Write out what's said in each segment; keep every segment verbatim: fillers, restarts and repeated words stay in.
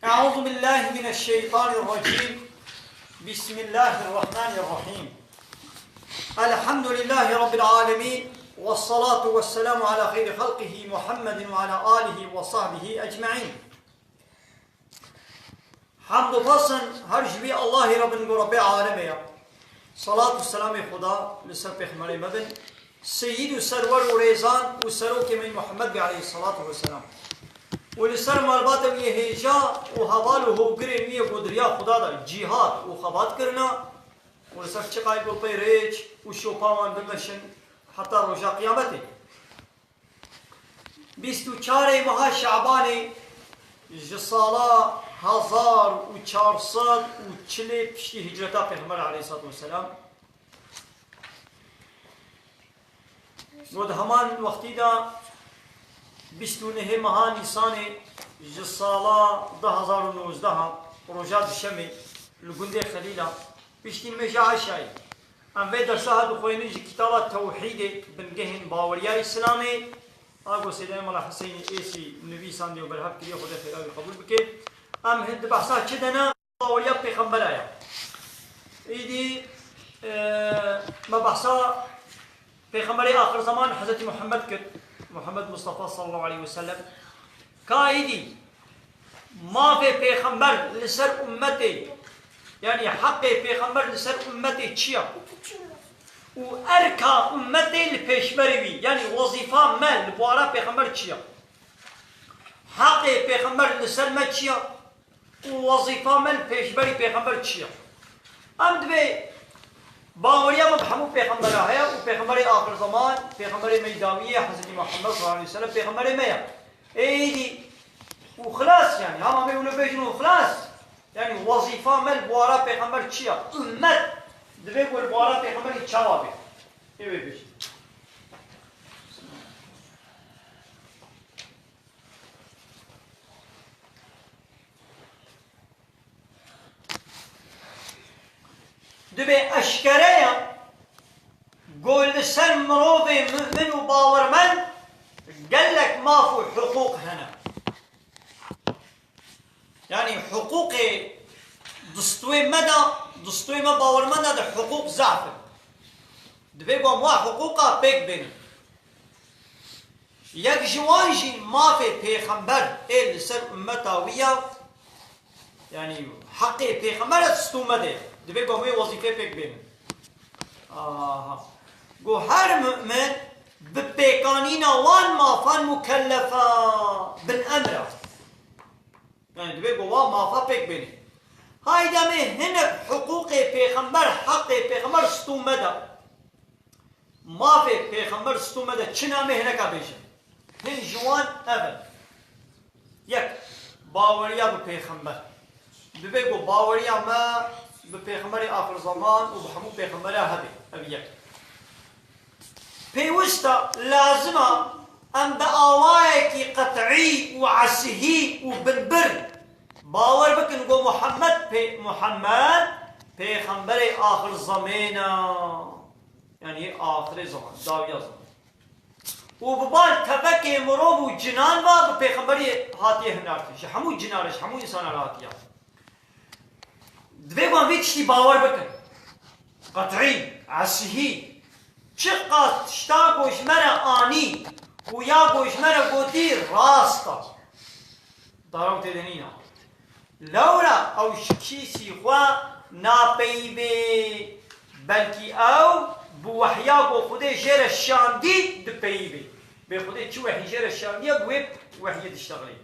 أعوذ بالله من الشيطان الرجيم. بسم الله الرحمن الرحيم. الحمد لله رب العالمين، والصلاة والسلام على خير خلقه محمد وعلى آله وصحبه أجمعين. Hemd û pasin her ji vî Allahî re bin ku Rebbê alemê ye. Salat û selamê Xuda li ser Pêxemberê me bin, Seyyid û Serwer û Rêzan û Serokê me Muhammed be aleyhissalatu vesselam. Û li ser malbata wî yê hêja û heval û hogirên wî yê ku di riya Xuda de cîhad û xebat kirine û li ser çiqayê ku pey rêç û şopa wan bimeşin heta roja qiyametê. Bîst û çarê meha Şabanê ji sala hezar û çar sed û çilê piştî hicreta Pêxember aleyhissalatu vesselam, got heman wextî de bîst û nehê meha Nîsanê ji sala du hezar û nozdeh, roja duşemê, li gundê Xelîla, piştî nimêja Eşayê. Em vê dersa ha dixwînin ji kitaba Tewhîdê, bingehên baweriya Îslamê, a ku Seydayê Mela Hiseynê Êsî nivîsandiye û berhev kiriye, Xwedê xêra wî qebûl bike. Em hin di behsa çi de ne? Baweriya Pêxembera ye. Îdî, e, me behsa Pêxemberê axir zeman Hezretî Muhammed kir, Muhammed Mustafa sallallahu aleyhi ve sellem. Ka îdî mafê Pêxember li ser ummetê, yanî heqê Pêxember li ser ummetê çi ye? Û erka ummetê li pêşberê wî, yanî wezîfa me li bawara Pêxember çi ye? Heqê Pêxember li ser me çi ye? Û wezîfa me li pêşberî Pêxember çi ye? Em divê baweriya me bi hemû pêxembera heye û pêxemberê axir zeman, pêxemberê me yê dawî ye, Hezretî Muhammed sallallahu aleyhi ve sellem pêxemberê me ye. Êdî û xilas, yanî hema me wilo bêjin û xilas, yanî wezîfa me li bawara pêxember çi ye? Ummet divê ku li bawara pêxemberî çawa bê? Ê wê bêjin. Divê eşkere ye ku li ser mirovê mu'min û bawermend gelek maf û hiqûq hene. Yanî hiqûqê distûyê me de, distûyê me bawermend de hiqûq zehf in. Divê ku em wa hiqûqa pêk bênin. Yek ji wan jî mafê pêxember ê li ser ummeta wî ya, yanî heqê pêxember e distû me de ye. Divê ku em wê wezîfê pêk bênin. Aha. Ku her mu'min bi pêkanîna wan mafan mukellef e, bin emr e. Yanî divê ku wan mafa pêk bêne. Hayde me hinek hiqûqê pêxember, heqê pêxember stû me de. Mafê pêxember stû me de çi namê hineka bêje. Hin ji wan ev in. Yek, baweriya bi pêxember. Divê ku baweriya me bi pêxemberê axir zeman û bi hemû pêxembera hebe. Ev yek. Pêwist e, lazim e, em bi awayekî qet'î û esihî û binbir bawer bikin ku Muhammed pê-, Muhammed pêxemberê axir zemên e. Yanî yê axirê zeman, dawiya zeman. Û bi bal tevekê mirov û cinan ve bi pêxemberî hatiye hinartin. Ji hemû cinan re, ji hemû însanan re hatiye. Divê wan vê tiştî bawer bikin. Qet'î, esihî. Çiqas tişta ku ji me re anî û ya ku ji me re gotî rast e. Dara û têde nîne. Lewra ew ji kîsî xwe napeyivê, belkî ew bi wehya ku Xwedê jê re şandî dipeyivê. Bê Xwedê çi wehyî jê re şandiye, bi wê wehyê diştexilê.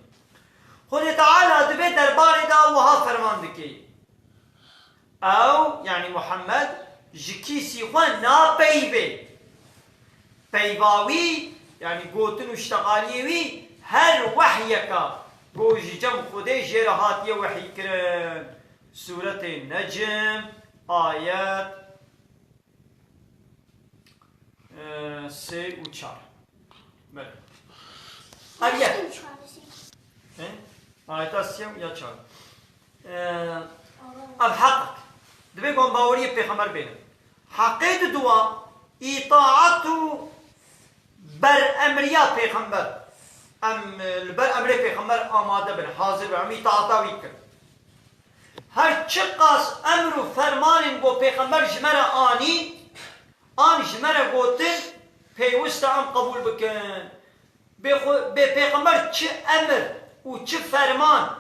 Xwedê Teala di vê derbarê de wiha ferman dike. Ew, yanî Muhammed, ji kîsî xwe napeyivê. Peyva wî, yanî gotin û ştexaliyê wî, her wehyeke ku ji cem Xwedê jê re hatiye wehyîkirin. Sûretê Necm, ayet, e, sê û çar. Belê. Ev yek. He? Ayeta sê ya çar. Ee, ev heq. Divê ku em baweriyê pêxember bênin. Heqê diduwa, îtaat û beremriya pêxember. em, e, li ber emrê pêxember amade bin, hazir bin, em îtaata wî bikin. Her çiqas emr û fermanên ku pêxember ji me re anî, an ji me re gotin, pêwist e em qebûl bikin. Bê xwe, bê pêxember çi emir û çi ferman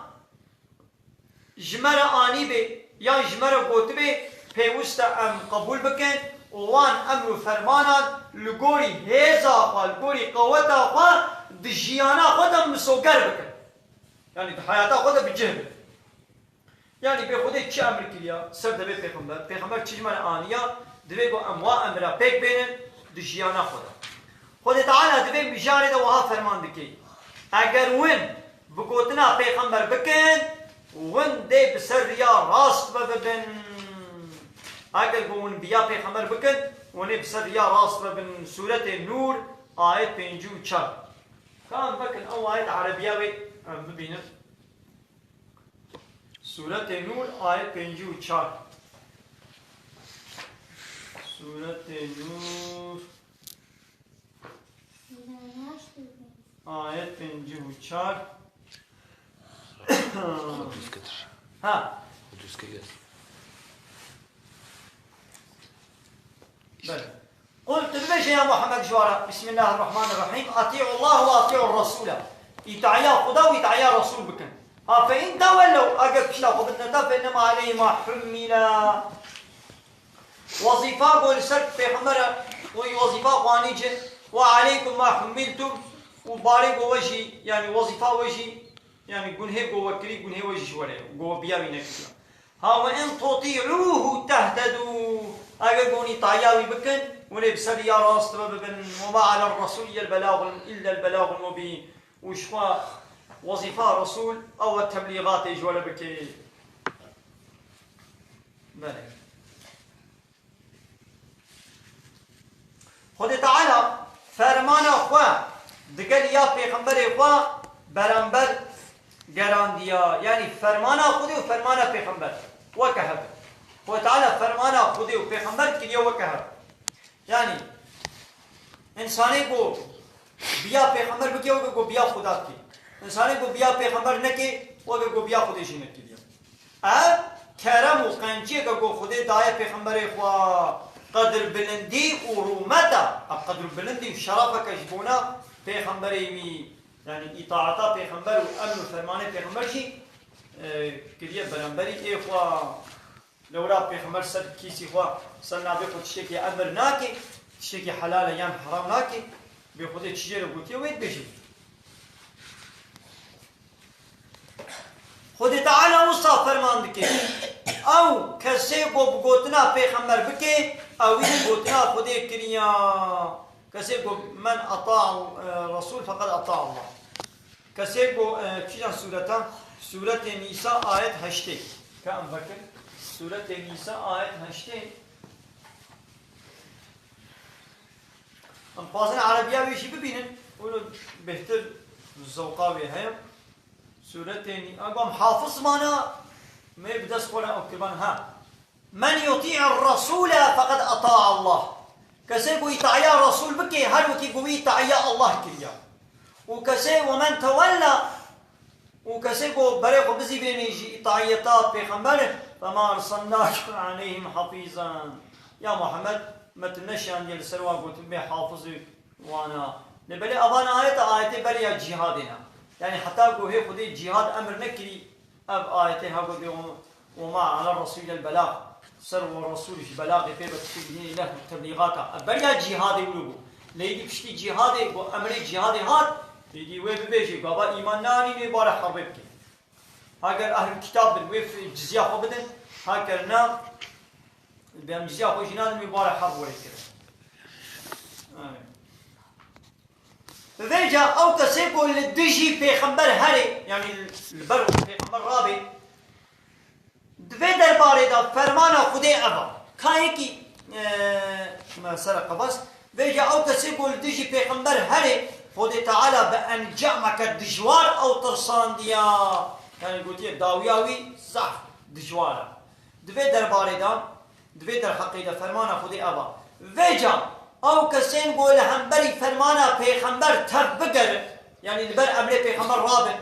ji me re anîbê yan ji me re gotibê, pêwist e em qebûl bikin û wan emr û fermanan li gorî hêza xwe, li gorî qeweta xwe di jiyana xwe de misoger bikin. Yanî di heyata xwe de bi cih bin. Yanî bê Xwedê çi emir kiriya, ser devê pêxember, pêxember çi ji me re aniya, divê ku em wa emira pêk bênin di jiyana xwe de. Xwedê Teala di vê mijarê de wiha ferman dike, eger win bi gotina pêxember bikin, win dê bi ser riya rast ve bibin. Eger ku win biya pêxember bikin, win ê bi ser riya rast ve bin. Sûretê Nûr, ayet pêncî û çar. Ka em vekin ew ayet erebiya wê em bibînin. Sûretê Nûr, ayet pêncî û çar. Sûretê Nûr, ayet pêncî û çar. Düz getir. Ha. Düz getir. Belê. Qul, tu bibêje ya Muhammed ji wan re, Bismillahirrahmanirrahîm, Atî'ullah ve atî'ur Resûle. Îtaya Xuda û îtaya Resûl bikin. Ha, fe in tewellew, eger pişta xwe bidine te, fe innema aleyhî ma hummîle. Wezîfa ku li ser pêxember e, wî wezîfa xwe anî cih, ve aleykum ma hummîltum, û barê ku we jî, yanî wezîfa we jî, yanî gunhê ku we kirî, gunhê we jî ji we re ye, ku we biya wî nekiriya. Ha, ve in tutî'ûhu tehtedû. Eger ku hûn îtaya wî bikin, hûn ê bi ser riya rast ve bibin. Ve ma alel resûl illel belâgul, illel belâgul mubîn. Û ji xwe wezîfa resûl ew e teblîxatê ji we re bike. Belê. Xwedê Teala fermana xwe digel ya pêxemberê xwe beramber gerandiya. Yanî fermana Xwedê û fermana pêxember weke hev in. Xwedê Teala fermana Xwedê û pêxember kiriye weke hev. Yanî, însanê ku biya pêxember bike, weke ku biya Xuda dike. Însanê ku biya pêxember neke, weke ku biya Xwedê jî nekiriye. Ev kerem û qenciyeke ku Xwedê daye pêxemberê xwe, qedirbilindî û rûmet e. Ev qedirbilindî û şerefeke ji bona pêxemberê wî, yanî îtaeta pêxember û emr û fermanê pêxember jî, e, kiriye beramberî ê xwe. Lewra pêxember ser kîsî xwe, ser navê xwe tiştekî emir nake, tiştekî helal e yan heram nake, bê Xwedê çi jê re gotiye wê dibêje. Xwedê Teala wisa ferman dike, ew kesê ku bi gotina pêxember bike, ew wî bi gotina Xwedê kiriya. Kesê ku men ata, e, Resûl feqet ata Allah. Kesê ku, e, kîjan sûreta? Sûretê Nîsa ayet heştê. Ka em vekin. Sûretê Nîsa ayet heştê. Em dixwazin erebiya wê jî bibînin. Wilo bêhtir zewqa wê heye. Sûretê Nî-, a, gom hafiz mana me bi dest xwe re ew kirban ha. Men yutî'ir resûle feqed ata Allah. Kesê ku îtaya Resûl bike, her wekî ku wî îtaya Allah kiriya. Û kesê we men tewella, û kesê ku berê xwe bizîvirêne ji îtayeta pêxember, fema erselnake aleyhim hafîzan. Ya Muhammed, me tu neşandiye li ser wan gotin bê hafizê wana. Lê belê evan ayeta, ayetê beriya cîhadê ne. Yanî heta ku hê Xwedê cîhad emir nekirî, Ev ayetê ha got, "Ve ma ala resûl el belâg." Ser we resûl ji belagê pê ve tiştê dinê leh teblîgata. Ev beriya cîhadê wilo bû. Lê êdî piştî cîhadê, ku emrê cîhadê hat, êdî wê bibêje, gava îman nanî wê bare herbê bike. Heger ehlul kitab bin, wê f-, cizya xwe bidin, heger na, bê em cizya xwe jî nadin, wê bare herb were kirin. Amin. Vêca ew kesê ku li dijî pêxember herê, yanî li ber pêxember rabê, di vê derbarê de fermana Xwedê ev e. Ka yekî, e, me sere qevas, vêca ew kesê ku li dijî pêxember herê, Xwedê Teala bi encameke dijwar ew tirsandiya. Yanî gotiye dawiya wî zehf dijwar e. Di vê derbarê de, di vê derheqê de fermana Xwedê ev e. Vêca ew kesên ku li hemberî fermana pêxember tev bigerin, Yanî li ber emrê Pêxember rabin.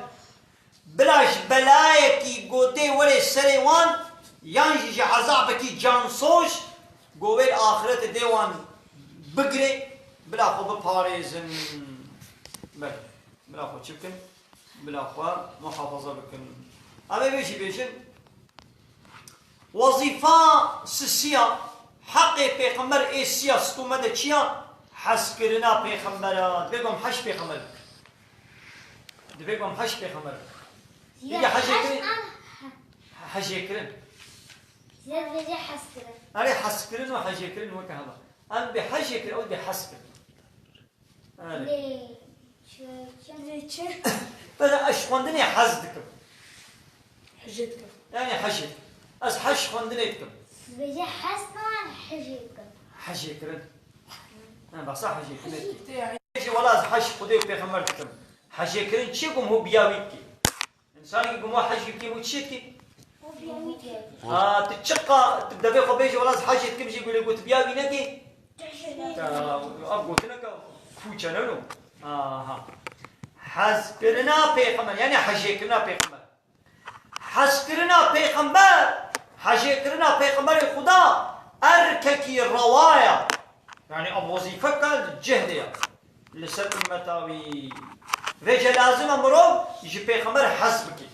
Bila ji belayekî go dê were serê wan, yan jî ji ezabekî cansoj go wê li axirete dê wan bigire, bila xwe biparêzin. Belê, bila xwe çi bikin? Bila xwe muhafaza bikin. Em ê vê jî bêjin, wezîfa sisiya, heqê Pêxember ê siya stû me de çi ya? Hezkirina Pêxembera. Divê ku em heş Pêxember bikin. Divê ku em heş Pêxember bikin. Peki hejê kirin? Hejê kirin. Ziyad bêje hez kirin. Erê, hez kirin û hejê kirin weke hev e. Em bê hejê kirin, ew bê hez kirin. Erê. Lê çi, çi? Lê çi? Mesela ez ji xwendinê hez dikim. Hejê dikim. Yanî hejê dikim. Ez hej xwendinê dikim. Dibêje hez dikim, hejê dikim. Hejê kirin. Ha, behsa hejê kirin. Hejê. Bêjî wela ez hej Xwedê û Pêxember dikim. Hejê kirin çi ye ku hû biya wî bikî? Însanekî ku hû hej bikî, hû çi ye dikî? Ha, tu çiqa, tu devê xwe bêjî wela ez hejê dikim jî, gulê ku tu biya wî nekî? Ev gotineke pûç e, ne wilo? Aha. Hezkirina Pêxember, yanî hejêkirina Pêxember. Hezkirina Pêxember, hejêkirina Pêxemberê Xuda erkekî rewa ye. Yanî ev wezîfeke li cih de ye. Li ser ummeta wî. Vêce lazim e mirov ji Pêxember hez bike.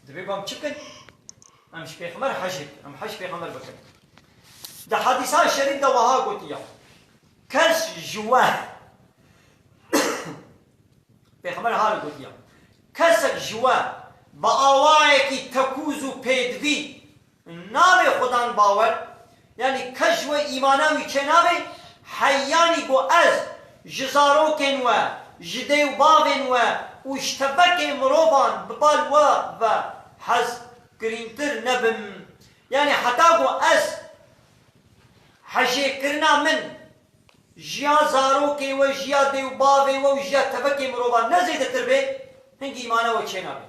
Divê ku em çi bikin? Em ji Pêxember hej bikin. Em hej Pêxember bikin. Di hedîsa şerîf de wiha gotiye, kes ji we, Pêxember hale gotiye, kesek ji we bi awayekî tekûz û pêdivî nabe Xudan bawer, yanî kes ji we îmana wî çênabe, heyanî ku ez ji zarokên we, ji dê û bavên we û ji tevekê mirovan bi bal we ve hezkirîntir nebim. Yanî heta ku ez hejêkirina min ji ya zarokê we, ji ya dê û bavê we û ji ya tevekê mirovan ne zêdetir bê, hingî îmana we çênabe.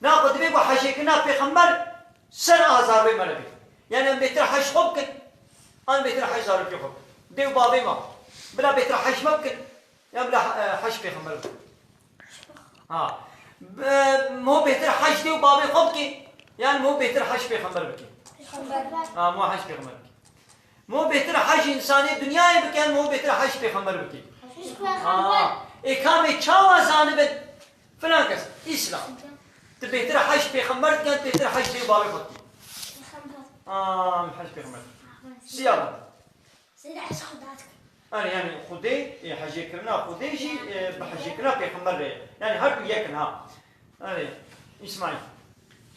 Naxwe divê ku hejêkirina Pêxember ser a zarokê me re bê. Yanî em bêtir hej xwe bikin, an bêtir hej zarokê xwe bikin. Dê û bavê me. Bila bêtir hej me bikin, yan bila, e, hej Pêxember bikin. Ha. Bi-, mo bêtir hej dê û bavê xwe bike, yan mo bêtir hej Pêxember bike? Pêxember. Ha, mo hej Pêxember bike. Mo bêtir hej însanê dinyayê bike, yan mo bêtir hej Pêxember bike? Hej Pêxember. Ha. Ê kamê çawa zanibin? Filan kes, Îslam. Tu bêtir hej Pêxember dike, yan bêtir hej dê û bavê xwe dike? Pêxember. Ha, hej Pêxember. Siya. Sê de hej Xuda dikim. Erê, yanî Xwedê, e, hejêkirina Xwedê jî, e, bi hejêkirina Pêxember re ye. Yanî her du yek in ha. Erê, Îsmaîl.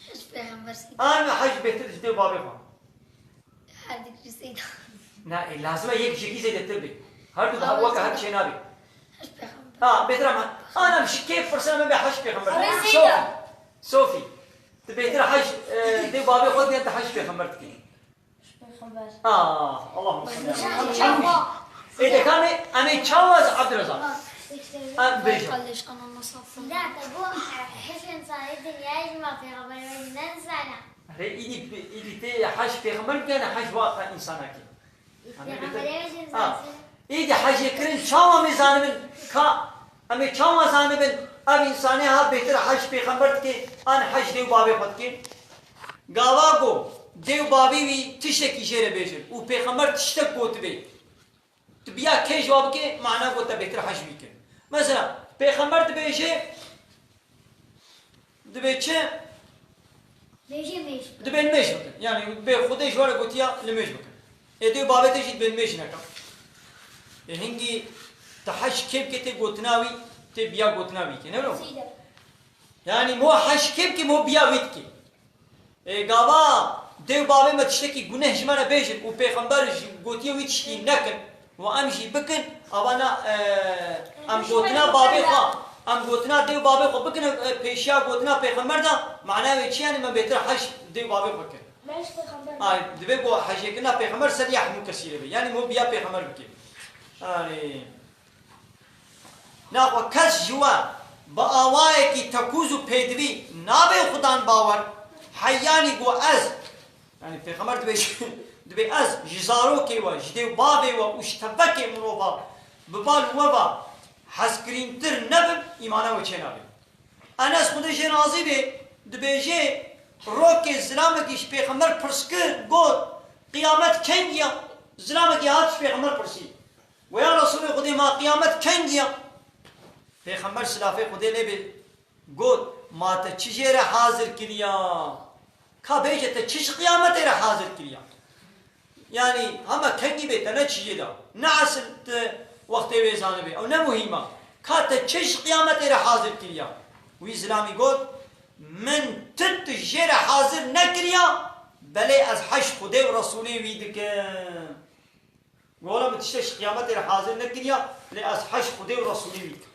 Hej Pêxember sê. An hej bêtir ji dê û bavê xwe? Her du jî sê de. Na, e, lazim e yek ji yekî zêdetir be. Her du weke hev çênabe. Hej Pêxember. Ha, bêtir ama. An em ji kê pirsin, em ê bê hej Pêxember. Erê, sê de. Sophie. Sophie. Tu bêtir hej, e, dê û bavê xwe dikin, tu hej Pêxember dikî. Pêxember. Ah, Allahümme salli ala Muhammed. Ê, de kamê, em ê çawa ez Abdurrezzak? Em bêje. Kardeş, ananı sattım. Zaten bu, e, hej însanê dinyayê ji me pêxemberê wê ne zana. Erê, îdî, îdî tê hej pêxember bike, ne hej wata însanakî. Pêxemberê wê jî Ha. Zaten. Îdî hejê kirin çawa em ê zanibin ka, em ê çawa zanibin ev însanê ha bêtir hej pêxember dike, an hej dê û bavê xwe dike? Gava ku dê û bavê wî tiştekî jê re bêjin û pêxember tiştek gotibê, tu biya kê ji wa bikê, mana ku te bêtir hej wî kir. Mesela, pêxember dibêje, dibê çi? Bêje mêj. Dibê nimêj bikin. Yanî, dibê Xwedê ji we re gotiya nimêj bikin. Ê dê û bavê te jî dibê nimêj nekin. Ê hingî te hej kê bike tê gotina wî, tê biya gotina wî kê, ne wilo? Sî de. Yanî, mo hej kê bike, mo biya wî dike. Ê, gava dê û bavê me tiştekî guneh ji me re bêjin û pêxember ji gotiye wî tiştî nekin û em jî bikin, ava na, e, em gotina bavê xwe, em gotina dê û bavê xwe bikin, e, pêşiya gotina pêxember de, mana wê çi, yanî me bêtir hej dê û bavê xwe kir. Ay, divê ku hejêkirina pêxember ser ya hemû kesî re be. Yanî mo biya pêxember bike. Arê. Naxwe kes ji we bi awayekî tekûz û pêdivî nabe Xudan bawer, heyanî ku ez, yanî Pêxember dibê, dibê ez ji zarokê we, ji dê û bavê we û ji tevekê mirova bi bal we ve hezkirîntir nebim, îmana wê çênabe. Enes, Xwedê jê razî be, dibêje, rokê zilamekî ji Pêxember pirs kir, got, qiyamet kengî ya? Zilamekî hat ji Pêxember pirsî. Got, ya Resûlê Xwedê, ma qiyamet kengî ya? Pêxember, silafê Xwedê lê be, got, ma te çi jê re hazir kiriya? Ka bêje, te çi ji qiyametê re hazir kiriya? Yanî hema kengî bê, te ne çi jê da. Ne esil tu wextê wê zanibê. Ew ne muhîm e. Ka te çi ji qiyametê re hazir kiriya? Wî zilamî got, min tu tişt jê re hazir nekiriya, belê ez heş Xwedê û Resûlê wî dikim. Wela min tiştek ji qiyametê re hazir nekiriya, lê ez heş Xwedê û Resûlê wî dikim.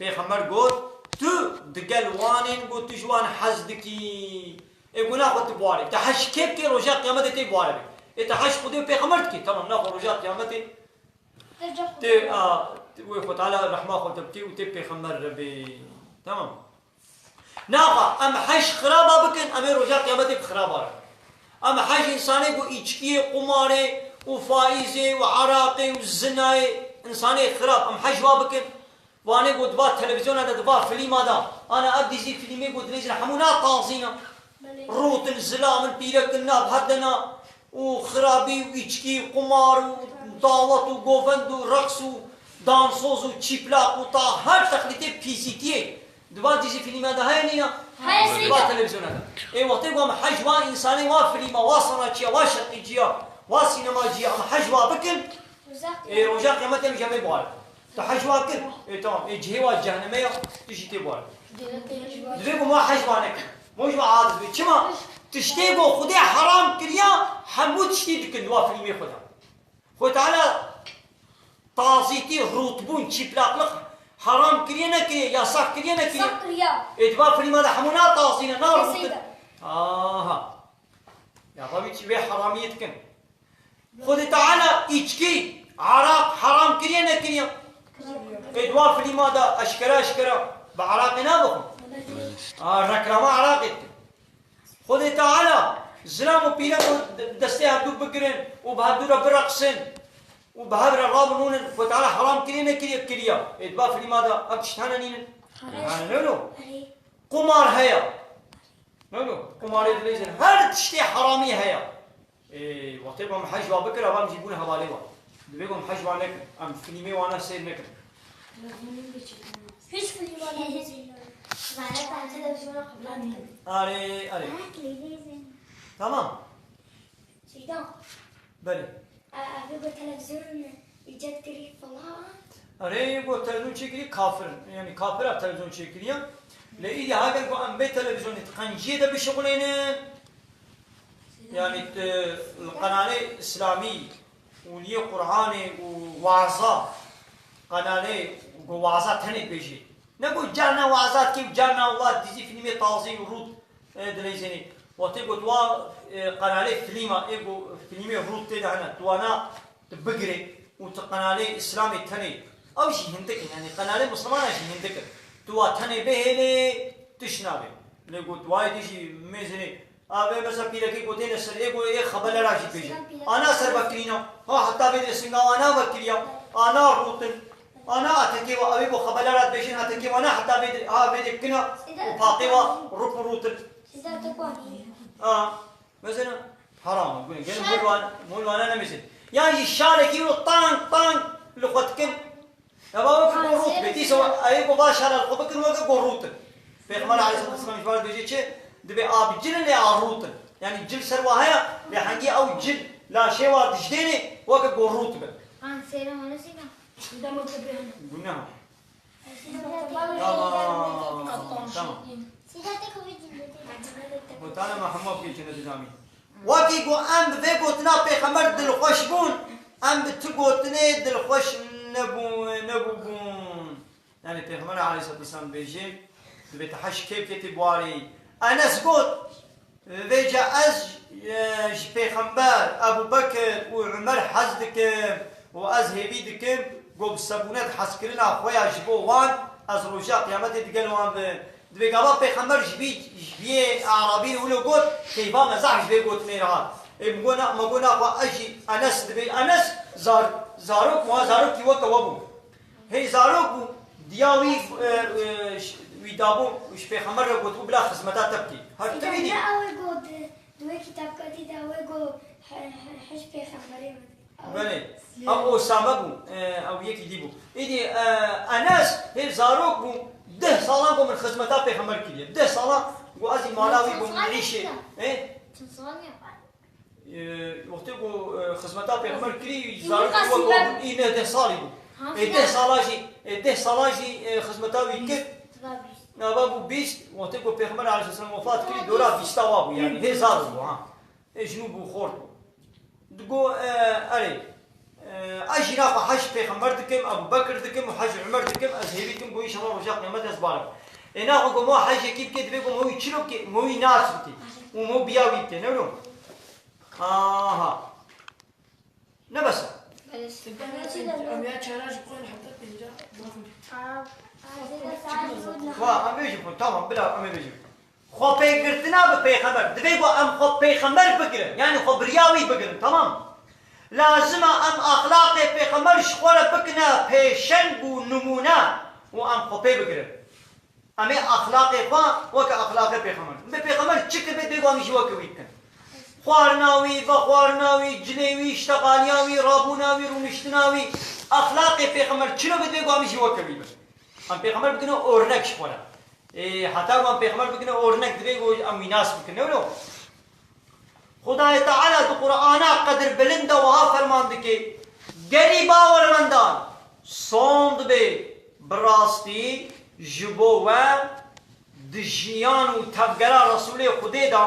Pêxember got, tu digel wan ên, got, tu ji wan hez dikî. Ê, got, naxwe tu bi warê. Tu heş kê bikê, roja qiyametê tê bi warê bê. Ê, tu heş Xwedê û Pêxember dikî. Tamam, naxwe roja qiyametê tê, a, wê Xwe Teala rehma xwe te bikê û tê Pêxember re bê. Tamam. Naxa, em heş xiraba bikin, em ê roja qiyametê bi xiraba re. Em heş însanê ku îçkiyê, qumarê û faîzê û eraqê û zinayê, însanê xirab, em heş wa bikin. Wanê ku di va televîzyona de, di va filîma de, ana ev dîzî filîmê ku dileyzin hemû na tazî ne. Belê. Rûtin, zilamin, pîrekin na bi hev de na. û xirabî û îçkî, qumar û dawet û govend û reqs û dansoz û çîplaq û ta her texlîtê pîsîtiyê di van dîzî filîme de heye nîne? Heye. Di van televîzyona de. Ê wextê ku em hej wa însanê, wa filîma, wa sanatçiya, wa şerqîciya, wa sînemacîya, em hej wa bikin, ê roja qiyametê em ji vê bixwarin. Tu hej wa kir? Ê tamam. Ê cihê wa cehnemê ya, tu jî tê bixwarin. Divê ku ma hej wa nekin. Mo ji we aciz be. Çima? Tiştê ku Xwedê heram kiriya, hemû tiştî dikin di wa filmê xwe de. Xwe Teala tazîtî, rûtbûn, çîplaqliq heram kiriye nekiriye, yasak kiriye nekiriye? Yasak kiriye. Ê di va filma de hemû na tazî ne, na rûtin. Aha. Ya tabii ki vê heramiyê dikin. Xwedê Teala îçkî, eraq heram kiriye nekiriye? Ê di wa filma de eşkere eşkere bi eraqê nabixwin. A, reklama eraqê dikin. Xwedê Teala zilam û pîrek û destê hevdû bigirin û bi hevdû re bireqsin û bi hev re rabinûnin, Xwedê Teala heram kiriye nekiriye? Kiriye. Ê di va filma de ev tişt hene nînin? Hene. Hene, no? Qumar heye. No, no. Qumarê dileyzin. Her tiştê heramî heye. Ê, wextê ku em hej wa bikir, ava em jî bûn hevalê wa. Divê ku em hej wa nekin. Em filmê wana seyr nekin. Hiç filma ne izin. Zaten televizyona kabul etmedim. Arê, arê. Ha, kilidi izin. Tamam. Şeyda. Belê. Abi bu televizyon icat kiri falan. Erê, ku televîzyon çêkirî kafir in. Yanî kafir a televîzyon çêkiriye. Lê îdî heger ku em bê televîzyonê di qenciyê de bişixulênin, yanî tu li qenalê îslamî û liyê Qur'anê û waza, qenalê ku waza tenê dibêjê. Ne ku carna waza dikê û carna wa dizî fîlmê tazî û rût, e, dileyzênê. Wextê ku tu wa, e, qenalê fîlma, ê ku fîlmê rût tê de hene, tu wana tu bigirê û tu qenalê îslamê tenê. Ew jî hindik in, yanî qenalê misilmana jî hindik in. Tu wa tenê bihêlê, tişt nabe. Lê ku tu wayê dî jî mêzênê, a vê mesela pîrekê ku têne ser ê ku ê xebelera jî bêje. Ana ser vekirîna. Ha heta vê de singa wana vekiriya. Ana rûtin. Ana atekê wa, ew ê ku xebelera dibêjin atekê wana heta vê de, ha vê de kina û paqê wa rûp û rûtin. Ha. Mesela, heram e, gune. Gene mol wan, mol wana nemêzin. Yan jî şarekî wilo tang, tang li xwe dikin. Eva weke gorût be. Dîsa ew ê ku va şara li xwe bikin weke gorût in. Pêxember aleyhisselatu vesselam ji wan dibêje çi? Dibê a bi cil in lê a rût in. Yanî cil ser wa heye, lê hengî ew cil laşê wa dijdênê weke gorût be. An sêra wana sêra. Gunah. Tamam. Tamam. Gotana me hemû bikê çêne dizamî. Wekî ku em bi vê gotina Pêxember dilxweş bûn, em bi tu gotinê dilxweş nebû-, nebûbûn. Yanî Pêxember aleyhisselatu vesselam dibêje, dibê tu heş kê bikê tê buarî. Enes got, Vêca ez, e, ji Pêxember, Ebû Bekir û Umer hez dikim û ez hêvî dikim ku bi sebûnet hezkirina xwe ya ji bo wan ez roja qiyametê digel wan bim. Divê gava Pêxember ji vî, ji vî Arabî re wilo got, keyfa me zehf ji vê gotinê re hat. Ê, min got na, me got naxwe ez jî Enes dibê, Enes zar-, zarok, wa zarokî weke we bû. Hê zarok bû, diya wî, e, e, ş-, wî dabû, ji pêxember re gotibû, bila xizmeta te bikî. Her tu vî dî. Ne ew ê got, di wê kitapketî de ew ê got, he-, he-, hej pêxemberê min. Belê. Ew Osame bû, e, ew yekî dî bû. Îdî, e, Enes, hê zarok bû, deh salan ku min xizmeta pêxember kiriye. Deh salan ku ez î mala wî bûm, min îşê. Çend sal ya? E, wextê ku, e, xizmeta pêxember kirî, zarokê wek bû, î neh deh salî bû. Ê deh sala jî, ê deh sala jî, e, xizmeta wî kir. Nava bû bîst, wextê ku pêxember aleyhisselam wefat kirî, dora bîsta wa bû, yani hê zarok bû, ha. Ê jinû bû, xort bû. Digo, e, erê, e, ez jî naxwe hej pêxember dikim, Ebu Bekir dikim û hej Umer dikim, ez hêvî dikim ku înşallah roja qiyamet ez barim. Ê naxwe ku ma hejekî bike, divê ku ma wî çilo bike, ma wî nas bike û ma biya wî bike, ne wilo? Aha. Ne bes e? Em ya çara ji xwe heta pêncî. Xwe em bêjin xwe, tamam, bila em ê bêjin. Xwe pêgirtina bi pêxember. Divê ku em xwe pêxember bigirin. Yani xwe bi riya wî bigirin, tamam? Lazim e em axlaqê pêxember ji xwe re bikine pêşeng û nimûne û em xwe pê bigirin. Em ê axlaqê xwe weke axlaqê pêxember. Bi pêxember çi kir bê, divê ku em jî weke wî bikin. Xwarina wî, vexwarina wî, cilê wî, ştexaliya wî, rabûna wî, rûniştina wî. Axlaqê pêxember çilo bê, divê ku em jî weke wî bin. Em pêxember bikine ornek ji xwe re. Ê, heta ku em pêxember bikine ornek, divê ku em wî nas bikin, ne wilo? Xwedayê Teala di Qur'ana qedirbilind de wiha ferman dike, Gelî bawermendan, sond be, bi rastî ji bo we di jiyan û tevgera Resûlê Xwedê de,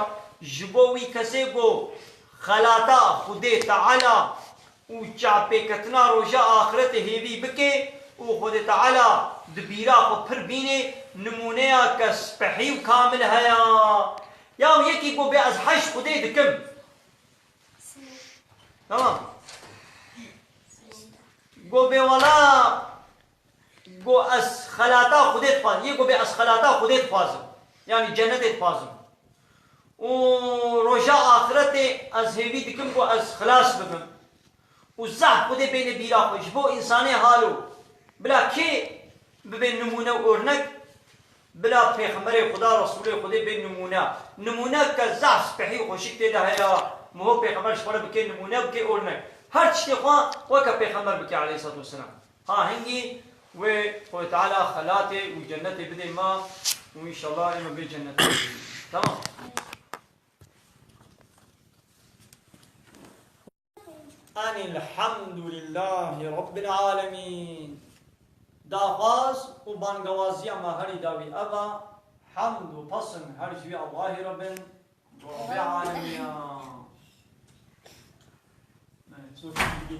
ji bo wî kesê ku xelata Xwedê Teala û çavpêketina roja axirete hêvî bike û Xwedê Teala di bîra xwe pir bîne, nimûneya ke spehî û kamil heye. Ya yekî got bê ez hej Xwedê dikim. Tamam. Got bê wela, got ez xelata Xwedê dixwazim. Yê got bê ez xelata Xwedê dixwazim. Yani cennetê dixwazim. Û roja axiretê ez hêvî dikim ku ez xilas bibim. Û zehf Xwedê bêne bîra xwe ji bo însanê halo. Bila kê bibe nimûne û ornek? Bila Pêxemberê Xuda, Resûlê Xwedê bê nimûne. Nimûne ke zehf spehî û xweşik tê de heye. Miho Pêxember ji xwe re bike nimûne, bike ornek. Her tiştê xwe weke Pêxember bike aleyhisselatu vesselam. Ha hingî wê Xwedê Teala xelatê û cennetê bidê me û înşallah ê me bê cennetê. Tamam. Enîl hemdû lillahî Rabbil alemîn. Daxwaz û bangewaziya me herî dawî ev e, hemd û pesn her ji wî Allahî re bin, Rabbê alemî ya. Evet, çok iyi.